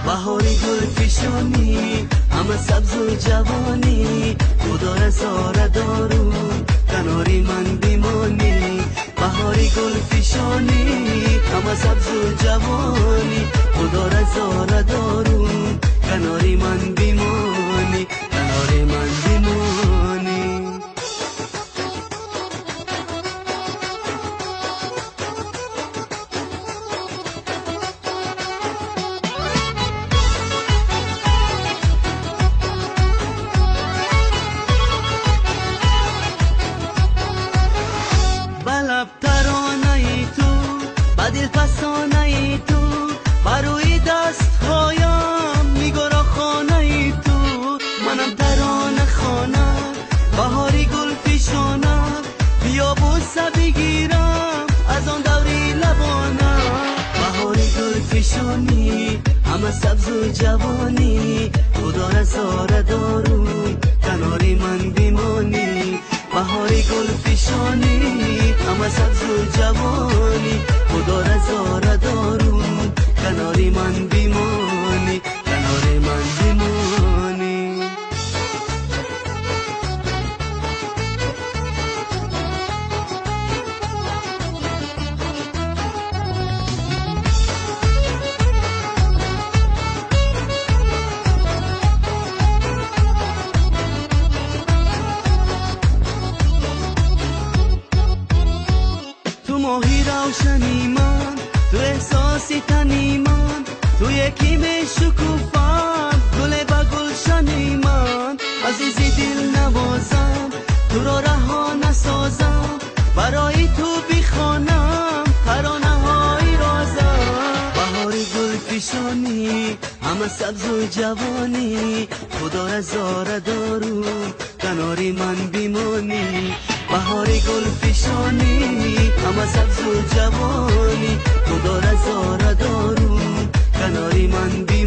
بهاری گل فشانی همه سبز و جوانی، خدا رضا دارو کناری من بیمانی. بهاری گل فشانی همه سبز و جوانی، خدا رضا دارو کناری من بیمانی، کناری من بیمانی. دل فسانه تو بروی دست هایم میگرا خانه تو، منم ترانه خانه بهاری گل فشانه، بیا بوسه بگیرم از آن دوری لبانه. بهاری گل فشانی همه سبز و جوانی، خدا رضا دارو کناری من بیمانی. بهاری گل فشانی همه سبز و جوانی، خدا رضا دارو کناری من بیمانی، کناری من بیمانی. تو ماهی روشنی من، تو احساسی تنی من، تو یکی می شکوفم گل به گلشنی من. عزیزی دل نوازم تو را رها نسازم، برای تو بخوانم ترانه های رازم. بهاری گل فشانی همه سبز و جوانی، خدا رضا دارو کناری من بیمانی. بهاری گل فشانی همه سبز و جوانی، خدا رضا دارو کناری من بیمانی.